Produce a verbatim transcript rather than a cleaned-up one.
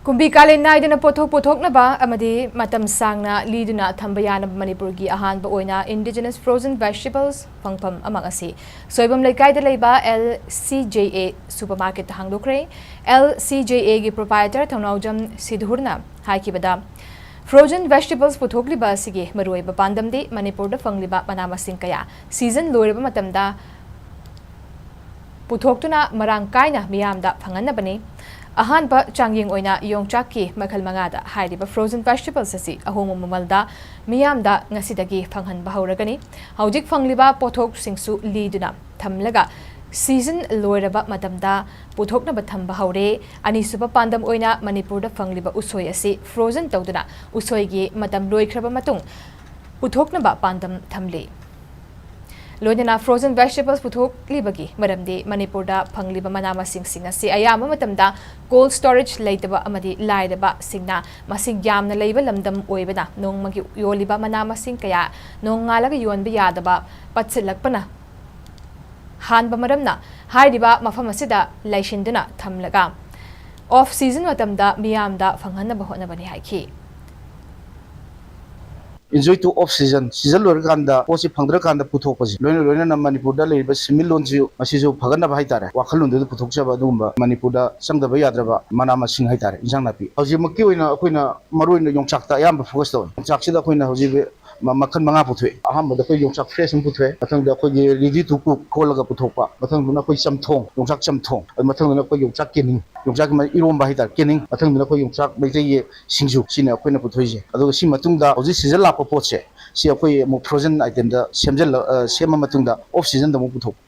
ꯀꯨꯝꯕꯤ ꯀꯥꯂꯦꯟ ꯅꯥꯏꯗꯅ ꯄꯣꯠꯊꯣꯛ ꯄꯨꯊꯣꯛꯅꯕ ꯑꯃꯗꯤ ꯃꯇꯝ ꯁꯥꯡꯅ ꯂꯤꯗꯨꯅ ꯊꯝꯕ ꯌꯥꯅꯕ ꯃꯅꯤꯄꯨꯔꯒꯤ ꯑꯍꯥꯟꯕ ꯑꯣꯏꯅ indigenous frozen vegetables ꯐꯪꯐꯝ ꯑꯃ ꯉꯁꯤ ꯁꯣꯏꯕꯝ ꯂꯩꯀꯥꯏꯗ ꯂꯩꯕ L C J A supermarket ꯇ ꯍꯥꯡꯗꯣꯛꯈ꯭ꯔꯦ꯫ L C J A ꯒꯤ proprietor ꯊꯧꯅꯥꯎꯖꯝ ꯁꯤꯙꯨꯔꯅ ꯍꯥꯏꯈꯤꯕꯗ, frozen vegetables ꯄꯨꯊꯣꯛꯂꯤꯕ ꯑꯁꯤꯒꯤ ꯃꯔꯨꯑꯣꯏꯕ ꯄꯥꯟꯗꯝꯗꯤ ꯃꯅꯤꯄꯨꯔꯗ ꯐꯪꯂꯤꯕ ꯃꯅꯥ ꯃꯁꯤꯡ ꯀꯌꯥ season ꯂꯣꯏꯔꯕ ꯃꯇꯝꯗ ꯄꯨꯊꯣꯛꯇꯨꯅ ꯃꯔꯥꯡ ꯀꯥꯏꯅ ꯃꯤꯌꯥꯝꯗ ꯐꯪꯍꯟꯅꯕꯅꯤ꯫ ꯑꯍꯥꯟꯕ ꯆꯥꯡꯌꯦꯡ ꯑꯣꯏꯅ ꯌꯣꯡꯆꯥꯛꯀꯤ ꯃꯈꯜ ꯃꯉꯥꯗ ꯍꯥꯏꯔꯤꯕ frozen vegetables ꯑꯁꯤ ꯑꯍꯣꯡꯕ ꯃꯃꯜꯗ ꯃꯤꯌꯥꯝꯗ ꯉꯁꯤꯗꯒꯤ ꯐꯪꯍꯟꯕ ꯍꯧꯔꯒꯅꯤ꯫ ꯍꯧꯖꯤꯛ ꯐꯪꯂꯤꯕ ꯄꯣꯠꯊꯣꯛꯁꯤꯡꯁꯨ ꯂꯤꯗꯨꯅ ꯊꯝꯂꯒ season ꯂꯣꯏꯔꯕ ꯃꯇꯝꯗ ꯄꯨꯊꯣꯛꯅꯕ ꯊꯝꯕ ꯍꯧꯔꯦ꯫ ꯑꯅꯤꯁꯨꯕ ꯄꯥꯟꯗꯝ ꯑꯣꯏꯅ ꯃꯅꯤꯄꯨꯔꯗ ꯐꯪꯂꯤꯕ ꯎꯁꯣꯏ ꯑꯁꯤ frozen ꯇꯧꯗꯨꯅ ꯎꯁꯣꯏꯒꯤ ꯃꯇꯝ ꯂꯣꯏꯈ꯭ꯔꯕ ꯃꯇꯨꯡ ꯄꯨꯊꯣꯛꯅꯕ ꯄꯥꯟꯗꯝ ꯊꯝꯂꯤ꯫ ꯂꯣꯏꯅꯅ frozen vegetables ꯄꯨꯊꯣꯛꯂꯤꯕꯒꯤ ꯃꯔꯝꯗꯤ ꯃꯅꯤꯄꯨꯔꯗ ꯐꯪꯂꯤꯕ ꯃꯅꯥ ꯃꯁꯤꯡꯁꯤꯡ ꯑꯁꯤ ꯑꯌꯥꯝꯕ ꯃꯇꯝꯗ cold storage ꯂꯩꯇꯕ ꯑꯃꯗꯤ ꯂꯥꯏꯔꯕꯁꯤꯡꯅ ꯃꯁꯤꯡ ꯌꯥꯝꯅ ꯂꯩꯕ ꯂꯝꯗꯝ ꯑꯣꯏꯕꯅ ꯅꯣꯡꯃꯒꯤ ꯌꯣꯜꯂꯤꯕ ꯃꯅꯥ ꯃꯁꯤꯡ ꯀꯌꯥ ꯅꯣꯡꯉꯥꯜꯂꯒ ꯌꯣꯟꯕ ꯌꯥꯗꯕ ꯄꯠꯁꯤꯜꯂꯛꯄꯅ ꯍꯥꯟꯕ ꯃꯔꯝꯅ ꯍꯥꯏꯔꯤꯕ ꯃꯐꯝ ꯑꯁꯤꯗ ꯂꯩꯁꯤꯟꯗꯨꯅ ꯊꯝꯂꯒ off season ꯃꯇꯝꯗ ꯃꯤꯌꯥꯝꯗ ꯐꯪꯍꯟꯅꯕ ꯍꯣꯠꯅꯕꯅꯤ ꯍꯥꯏꯈꯤ꯫ Enjoy to off season, season ꯂꯣꯏꯔꯀꯥꯟꯗ ꯄꯣꯠꯁꯤ ꯐꯪꯗ꯭ꯔꯀꯥꯟꯗ ꯄꯨꯊꯣꯛꯄꯁꯤ, ꯂꯣꯏꯅ ꯂꯣꯏꯅꯅ ꯃꯅꯤꯄꯨꯔꯗ ꯂꯩꯔꯤꯕ ꯁꯦꯟꯃꯤꯠꯂꯣꯟꯁꯨ ꯃꯁꯤꯁꯨ ꯐꯒꯠꯅꯕ ꯍꯥꯏꯇꯥꯔꯦ, ꯋꯥꯈꯜꯂꯣꯟꯗꯨꯗ ꯄꯨꯊꯣꯛꯆꯕ ꯑꯗꯨꯒꯨꯝꯕ ꯃꯅꯤꯄꯨꯔꯗ ꯆꯪꯗꯕ ꯌꯥꯗ꯭ꯔꯕ ꯃꯅꯥ ꯃꯁꯤꯡ ꯍꯥꯏꯇꯥꯔꯦ, ꯏꯟꯁꯥꯡ ꯅꯥꯄꯤ꯫ ꯍꯧꯖꯤꯛꯃꯛꯀꯤ ꯑꯣꯏꯅ ꯑꯩꯈꯣꯏꯅ ꯃꯔꯨꯑꯣꯏꯅ ꯌꯣꯡꯆꯥꯛꯇ ꯑꯌꯥꯝꯕ focus ꯇꯧꯋꯦ꯫ ꯌꯣꯡꯆꯥꯛꯁꯤꯗ ꯑꯩꯈꯣꯏꯅ ꯍꯧꯖꯤꯛ ꯃ-, ꯃꯈꯜ ꯃꯉꯥ ꯄꯨꯊꯣꯛꯑꯦ꯫ ꯑꯍꯥꯟꯕꯗ ꯑꯩꯈꯣꯏ ꯌꯣꯡꯆꯥꯛ fresh ꯑꯃ ꯄꯨꯊꯣꯛꯑꯦ, ꯃꯊꯪꯗ ꯑꯩꯈꯣꯏꯒꯤ ready to cook ꯈꯣꯠꯂꯒ ꯄꯨꯊꯣꯛꯄ, ꯃꯊꯪꯗꯨꯅ ꯑꯩꯈꯣꯏ ꯆꯝꯊꯣꯡ, ꯌꯣꯡꯆꯥꯛ ꯆꯝꯊꯣꯡ, ꯑꯗꯨ ꯃꯊꯪꯗꯨꯅ ꯑꯩꯈꯣꯏ ꯌꯣꯡꯆꯥꯛ ꯀꯦꯅꯤꯡ, ꯌꯣꯡꯆꯥꯛꯀꯤ ꯃ-, ꯏꯔꯣꯝꯕ ꯍꯥꯏꯇꯥꯔꯦ, ꯀꯦꯅꯤꯡ, ꯃꯊꯪꯗꯨꯅ ꯑꯩꯈꯣꯏ ꯌꯣꯡꯆꯥꯛ ꯃꯩꯇꯩꯒꯤ ꯁꯤꯡꯖꯨ, ꯁꯤꯅꯤ ꯑꯩꯈꯣꯏꯅ ꯄꯨꯊꯣꯛꯏꯁꯦ꯫ ꯑꯗꯨꯒ ꯁꯤ ꯃꯇꯨꯡꯗ ꯍꯧꯖꯤꯛ season ꯂꯥꯛꯄ ꯄꯣꯠꯁꯦ, ꯁꯤ ꯑꯩꯈꯣꯏ ꯑꯃꯨꯛ frozen item ꯗ ꯁꯦꯝꯖꯜꯂ-, ꯑ, ꯁꯦꯝꯃ ꯃꯇꯨꯡꯗ off season ꯗ ꯑꯃꯨꯛ ꯄꯨꯊꯣꯛꯄ꯫